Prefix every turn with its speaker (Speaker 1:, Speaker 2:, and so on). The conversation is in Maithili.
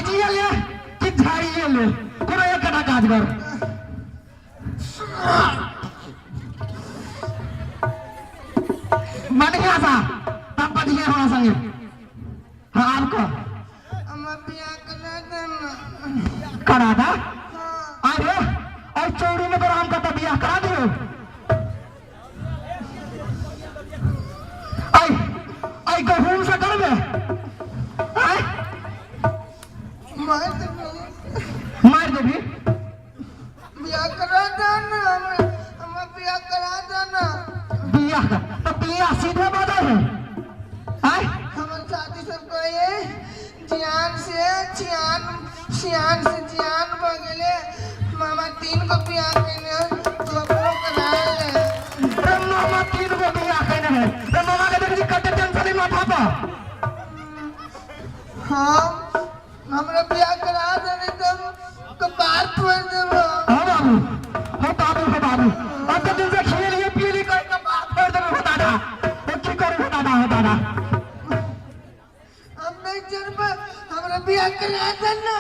Speaker 1: बाजिए ले कि झाड़िए ले, कोनो एकटा काज कर। बढ़िया सा तब बजिए हमरा संगे। हाँ आब कह।
Speaker 2: हमरा बियाह करा दे ना।
Speaker 1: करा दा?
Speaker 2: हाँ।
Speaker 1: अरे और चौरी में तोरा हम कतऽ बियाह करा दियो? ऐ ऐ गहूम से करबे? ऐ
Speaker 2: मार देबी।
Speaker 1: मार देबी?
Speaker 2: बियाह करा दे ना हमरा, हमरा बियाह करा दे ना।
Speaker 1: बियाह कर तो बियाह सीधे बाजै है? ऐ
Speaker 2: हमर चाची सब कहे जियान से छियान, सियान से जियान भ गेले, मामा 3 गो बियाह केने, तू अपनो करा ले।
Speaker 1: रे मामा 3 गो बियाह केने है। रे मामा के देखी कते टेंशन है माथा पर।
Speaker 2: हाँ हमरा बियाह करा दे नहीं तो कपार फोड़ देबो।
Speaker 1: हाँ बाबू, हो बाबू, हो बाबू, अब तो दिन से खिए लिए पिए लिए कहीं कपार फोड़ देबो। हो दादा, हो की करू? हो दादा, हो दादा।
Speaker 2: हम नहीं चढ़बे, हमरा बियाह करा दे ना।